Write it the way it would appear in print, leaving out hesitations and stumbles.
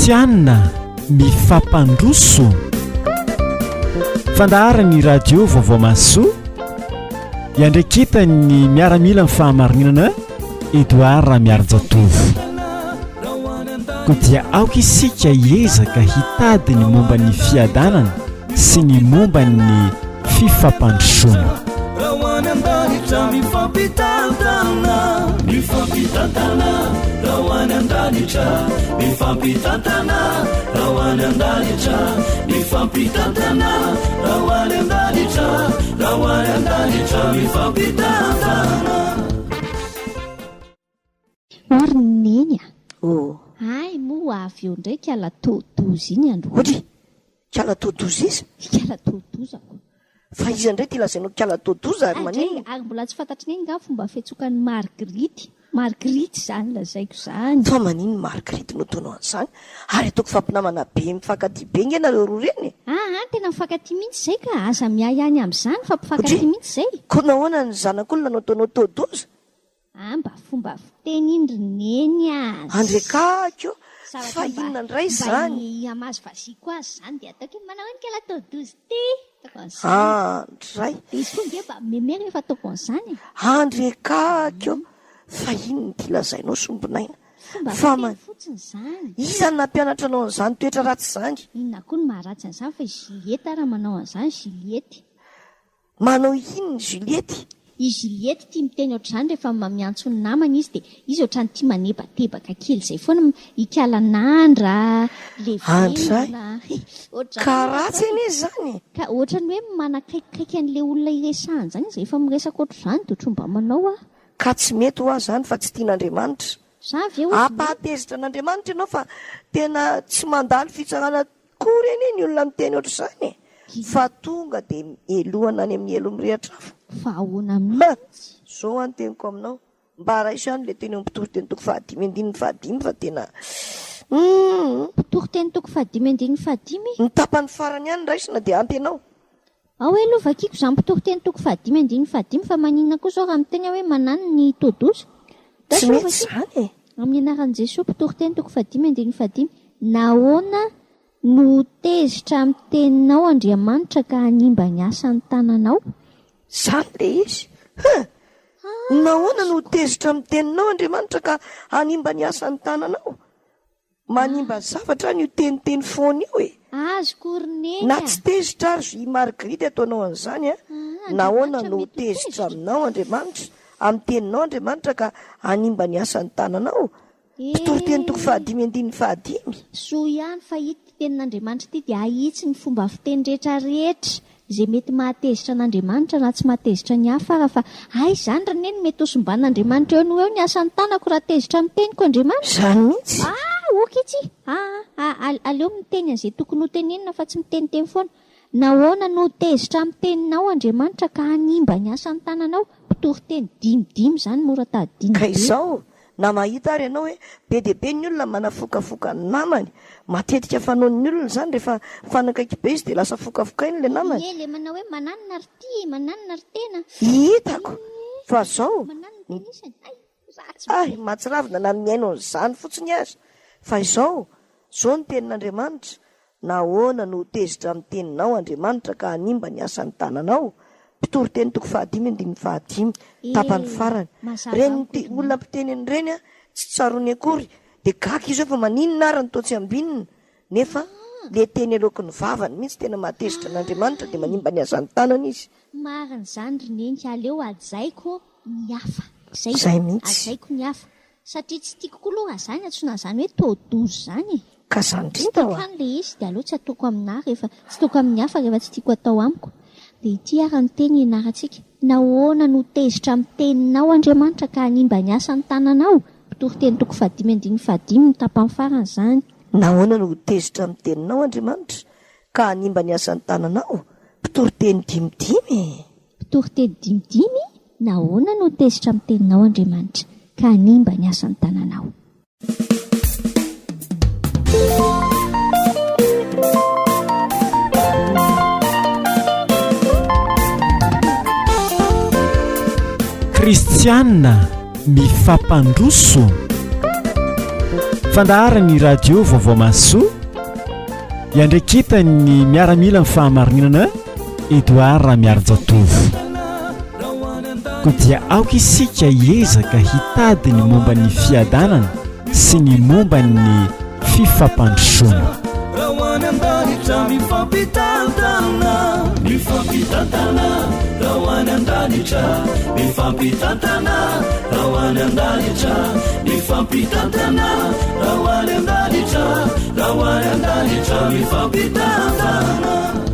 Kristiana mifampandroso. Fandaharan'ny radio Vaovao Mahasoa iandraiketan'ny miaramilan'ny fahamarinana Edouard Ramiarijatovo. Koa dia aoka isika hiezaka hitady ny momba ny fiadanana sy ny momba ny fifampandrosoana. Raha ho any an-danitra mifampitantana, mifampitantana, raha ho any an-danitra, mifampitantana, raha ho any an-danitra, mifampitantana, raha ho any an-danitra, raha ho any an-danitra, mifampitantana. O ry Neny a! Oh. Hay moa avy eo indray kala todoza iny androany. Odry! Kala todoza iza? Ikala todozako. Fa iza indray ity lazainao kala todoza ary Ary maninona? ary mbola tsy fantatry Neny nga fomba fiantsokan'i Marguerite. Marguerite izany lazaiko izany. Fa maninona Marguerite no ataonao an'izany? Ary ataoko fampinamana be mifankatia be nge nareo roa ireny e! Aa tena mifankatia mihitsy izay ka! Aza miahiahy ny amin'izany fa mpifankatia Odry! mihitsy izay. Koa nahoana ny zanak'olona no ataonao todoza? Ah mba fomba fiteny iny ry Neny a! Andrekako Zavatra fa mba inona indray mba izany? hamazivaziako azy izany dia ataoko hoe manao ahoana kala todoza ity? Ataoko an'izany. Andray. Dia izy koa ange mba meme rehefa ataoko an'izany e! Andrekako fa inona ity lazainao sombinaina? Fomba Fa fiteny ma- fotsiny izany. Iza no nampianatra anao an'izany toetra ratsy izany? Inona koa no maharatsy an'izany fa i Juliette ara manao an'izany Juliette. Manao inona i Juliette? I Juliette tia miteny ohatr'izany rehefa miantso ny namany izy dia izy ohatrany tia manebatebaka kely izay foana, ikala nandra, Andray, levenana, ohatr'izany ka foana ratsy ataony. anie izany e! Ka ohatrany hoe manakaikikaiky an'ilay olona iresahany izany izy rehefa miresaka ohatr'izany dia ohatran'ny mba manao ah. Ka tsy mety hoa izany fa tsy tian'Andriamanitra. Za ve ozy Ampahatezitra an'Andriamanitra ianao fa tena tsy mandalo fitsarana Akory anie ny olona miteny ohatr'izany e! Fa tonga dia helohana any amin'ny helo mirehitra afo. Fa ahoana Ha! mihitsy? Zao an teniko aminao, mba raiso ihany le teny eo amin'ny Mpitoriteny toko fahadimy andininy fahadimy fa tena humm. Mpitoriteny toko fahadimy andininy fahadimy? Ny tapany farany ihany raisina dia ampy anao. Ao hoe aloha vakiko izany Mpitoriteny toko fahadimy andininy fahadimy fa maninona koa izao raha miteny aho hoe manano ny todoza? Tsy Raiso aloha mety vakiko. izany e! Amin'ny anaran'i Jesoa, Mpitoriteny toko fahadimy andininy fahadimy, Nahoana no ho tezitra amin'ny teninao Andriamanitra ka hanimba ny asan'ny tananao? Izany ilay izy. Huh! Nahoana no ho tezitra amin'ny teninao Andriamanitra ka hanimba ny asan'ny tananao? Manimba zavatra any io teniteny foana io e! Azoko ry Neny Na a! tsy tezitra ary i Marguerite ataonao an'izany a! Aa, Nahoana Andriamanitra no ho mety ho tezitra tezitra? aminao Andriamanitra? Amin'ny teninao Andriamanitra ka hanimba ny asan'ny tananao? Mpitoriteny toko Ee. fahadimy andininy fahadimy. Soa ihany fa ity tenin'Andriamanitra ity dia ahitsy ny fomba fiteny rehetra rehetra izay mety mahatezitra an'Andriamanitra na tsy mahatezitra ny hafa ara fa hay izany ry neny mety ho somban'Andriamanitra eo noho eo ny asan'ny tanako raha tezitra amin'ny teniko Andriamanitra? Izany mihitsy. Ah ok itsy ah ah aleo miteny an'izay tokony ho tenenina fa tsy miteniteny foana. Nahoana no tezitra amin'ny teninao Andriamanitra ka hanimba ny asan'ny tananao? Mpitory teny dimy dimy izany mora tadidina Ka be. izao, na mahita ary ianao hoe be dia be ny olona manafokafoka ny namany, matetika fanaon'ny olona izany rehefa mifanakaiky be izy dia lasa fokafokainy ilay namany. Ie, le manao hoe mananona ry ty e, mananona ry tena. Hitako Ie, fa zao, mananona ny tena isany. Hay, ratsy be. Hay, mahatsiravina na ny mihaino an'izany fotsiny aza. Fa izao, izao ny tenin'Andriamanitra, Nahoana no ho tezitra amin'ny teninao Andriamanitra ka hanimba ny asan'ny tananao? Mpitoriteny toko fahadimy andininy fahadimy, tapany Eh, farany. mazava Ireny amiko ry olona Neny. mpiteny an'ireny an, tsy tsaroany akory, dia gaga izy hoe fa maninona ary no toa tsy ambinina, nefa le teny aloaky ny vavany mihitsy tena mahatezitra an'Andriamanitra dia Hay! manimba ny asan'ny tanany izy. Marina izany ry Neny, aleo hajaiko ny hafa. Izay, Izay mihitsy. hajaiko ny hafa. Satria tsy tiako koa aloha zany antsoina an'izany hoe todoza izany e! Ka zany Tsy indrindra tiako wa! any le izy dia aleo tsy ataoko aminà rehefa tsy ataoko amin'ny hafa rehefa tsy tiako atao amiko. Dia ity ary ny teny ianarantsika, Nahoana no tezitra amin'ny teninao Andriamanitra ka hanimba ny asan'ny tananao? Mpitoriteny toko fahadimy andininy fahadimy ny tapany farany izany. Nahoana no ho tezitra amin'ny teninao Andriamanitra ka hanimba ny asan'ny tananao? Mpitoriteny dimidimy e! Mpitoriteny dimidimy, Nahoana no tezitra amin'ny teninao Andriamanitra, ka hanimba ny asan'ny tananao? Kristiana mifampandroso. Fandaharan'ny radio Vaovao Mahasoa iandraiketan'ny miaramila ny fahamarinana Edouard Ramiarijatovo. Koa dia aoka isika hiezaka hitady ny momba ny fiadanana sy ny momba ny fifampandrosoana. Raha ho any an-danitra mifampitantana, mifampitantana, raha ho any an-danitra, mifampitantana, raha ho any an-danitra, mifampitantana, raha ho any an-danitra, raha ho any an-danitra, mifampitantana.